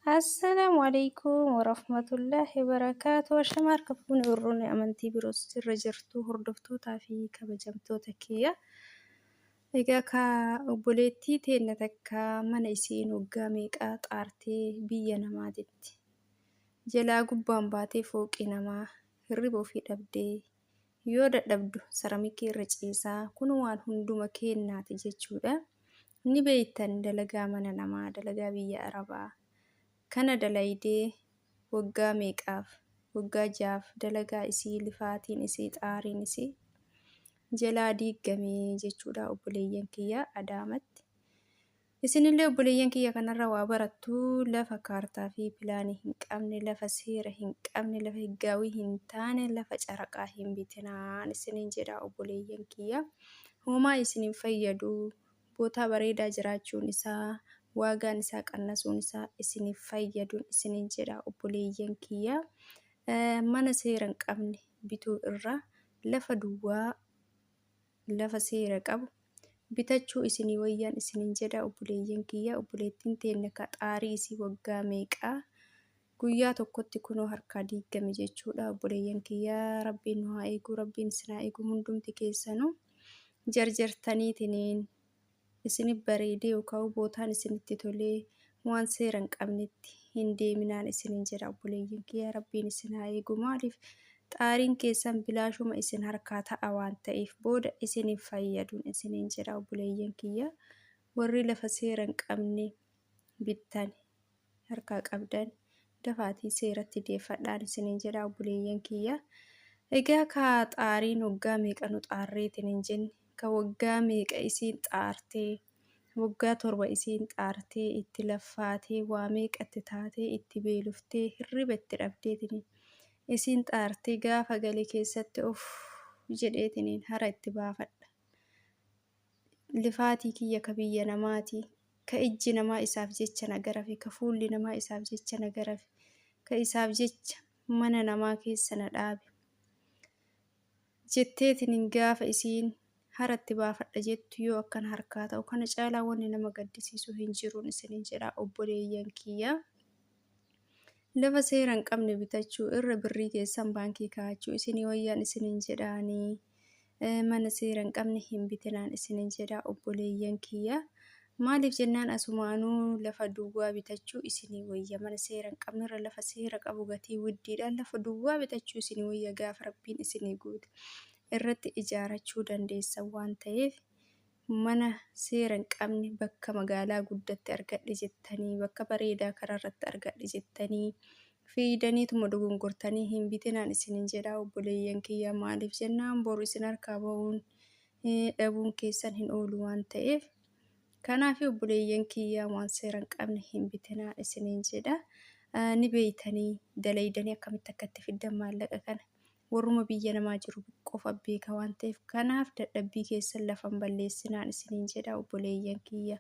Assalaamu alaikum warahmatullaahi wabarakaatu. Ashama harka fuune warroonni amantii biroos irra jirtu hordoftootaa fi kabajamtoota kiyya. Egaa ka obboleettii teenna takka mana isiin waggaa meeqaa xaartee biyya namaatitti jalaa gubbaan baatee fooqii namaa hirriba ofii dhabdee yoo dadhabdu saramikii irra ciisaa kun waan hunduma keennaati jechuudha. Ni beeytan dalagaa mana namaa dalagaa biyya arabaa kana dalaydee waggaa meeqaaf waggaa jaaf dalagaa isii lifaatiin isii xaariin isii jalaa diiggame jechuudha obboleeyyan kiyya Adaamatti. Isinillee obboleeyyan kiyya kanarra waa barattu lafa kaartaa fi pilaanii hin qabne lafa seera hin qabne lafa higgaawii hin taane lafa caraqaa hin bitinaan isiniin jedha obboleeyyan kiyya. Homaa isin hin fayyadu bootaa bareedaa jiraachuun isaa waagaan isaa qannasuun isaa isiniif fayyaduun isiniin jedha obboleeyyan kiyya. Mana seera hin qabne bituu irra lafa duwwaa lafa seera qabu bitachuu isinii wayyaan isiniin jedha obboleeyyan kiyya. Obboleettiin teenna ka xaarii isii waggaa meeqaa guyyaa tokkotti kunoo harkaa diiggame jechuudha obboleeyyan kiyya. Rabbiin nu haa eegu, rabbiin isin haa eegu hundumti keessanuu jarjartaniitiniin isinif bareedee yookaan bootaan isinitti tolee waan seera hin qabnetti hin deeminaan isiniin jedha obboleeyyan kiyya. Rabbiin isin haa eegu. Maaliif xaariin keessan bilaashuma isin harkaa ta'a waan ta'eef booda isin hin fayyaduun isiniin jedha obboleeyyan kiyya. Warri lafa seera hin qabne bittan harkaa qabdan dafaatii seeratti deeffadhaan isiniin jedha obboleeyyan kiyya. Egaa ka xaariin waggaa meeqa nu xaarreetiin hin jenne ka waggaa meeqa isiin xaartee waggaa 7 isiin xaartee itti laffaatee waa meeqatti taatee itti beeloftee hirriba itti dhabdeetiin isiin xaartee gaafa gale keessatti of jedheetiniin hara itti baafadha. Lifaatii kiyya ka biyya namaati, ka ijji namaa isaaf jecha na garafe, ka fuulli namaa isaaf jecha na garafe, ka isaaf jecha mana namaa keessa na dhaabe jetteetiniin gaafa isiin hara itti baafadha jettu yoo akkana harkaa ta'u kana caalaa wanni nama gaddisiisu hin jiruun isiniin jedha obboleeyyan kiyya. Lafa seera hin qabne bitachuu irra birrii keessan baankii kaa'achuu isinii wayyaan isiniin jedhaanii. Mana seera hin qabne hin bitinaan isinin jedha obboleeyyan kiyya. Maaliif jennaan asumaanuu lafa duwwaa bitachuu isinii wayya. Mana seera hin qabnerra lafa seera qabu gatii widdiidhaan lafa duwwaa bitachuu isinii wayya gaafa rabbiin isinii guute irratti ijaarachuu dandeessan waan ta'eef mana seera hin qabne bakka magaalaa guddatti argadhe jettanii bakka bareedaa karaa irratti argadhe jettanii fiiydaniituma dogongortanii hin bitinaan isinin jedha obboleeyyan kiyya. Maaliif jennaan boru isin harkaa ba'uun dhabuun keessan hin oolu waan ta'eef. Kanaaf obboleeyyan kiyya waan seera hin qabne hin bitinaan isinin jedha. Ni beeytanii dalaydanii akkamitti akka itti fiddan maallaqa kana warruma biyya namaa jiru qofa beeka waan ta'eef kanaaf dadhabbii keessan lafa hin balleessinaan isinin jedha obboleeyyan kiyya.